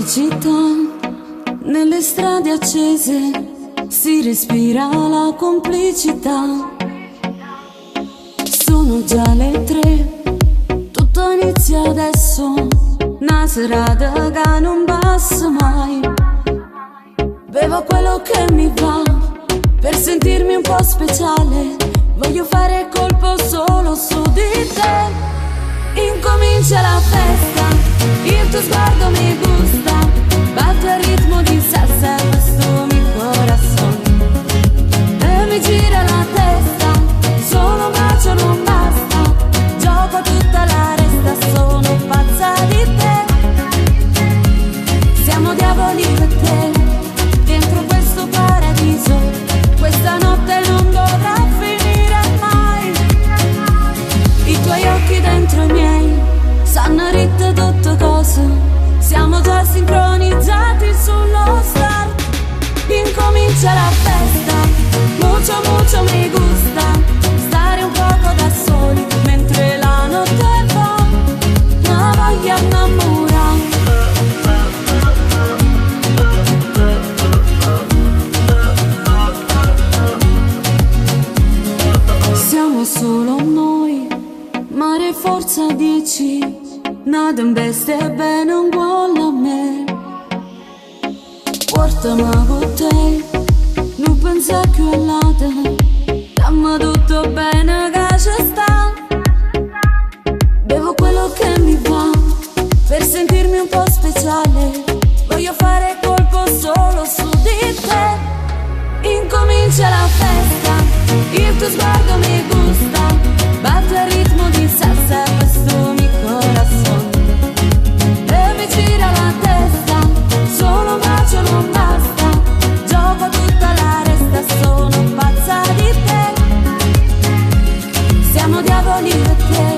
Felicità nelle strade accese si respira la complicità. Sono già le 3, tutto inizia adesso, una serata che non passa mai. Bevo quello che mi va per sentirmi un po' speciale. Voglio fare colpo solo su di te. Incomincia la festa, il tuo sguardo mi gusta. Batte al ritmo di salsa questo mio corazón. E mi gira la testa, solo un bacio non basta. Gioco tutta la resta, sono pazza di te. Siamo diavoli io e te, dentro questo paradiso. Questa notte non dovrà finire mai. I tuoi occhi dentro i miei sanno ritto tutto cosa. Siamo già sincronizzati sullo start. Incomincia la festa, mucho mucho mi gusta. Stare un poco da soli mentre la notte fa. Ma voglio innamorare. Siamo solo noi, mare forza 10, una tempesta e bene uguale a me. Portami con te, non pensa più all'altra, dammi tutto bene che ci sta. Bevo quello che mi va, per sentirmi un po' speciale, voglio fare colpo solo su di te. Incomincia la festa, il tuo sguardo mi gusta, batte al ritmo di salsa questo mio corazón. E mi gira la testa, solo un bacio non basta, gioco tutta la resta, sono pazza di te. Siamo diavoli io e te,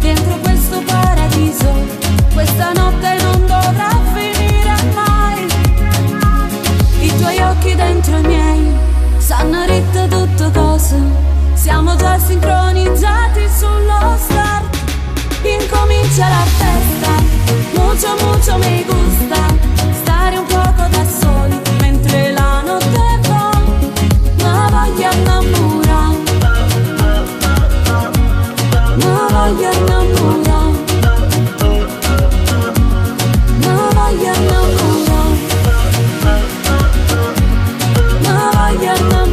dentro questo paradiso, questa notte non dovrà finire mai. I tuoi occhi dentro i miei sanno ritto tutto cosa, siamo già sincronizzati sullo start. Incomincia la festa, mucho mucho mi gusta, stare un poco da soli mentre la notte va, ma voglio innamorare, ma voglio innamorare, ma voglio innamorare, ma voglio innamorare.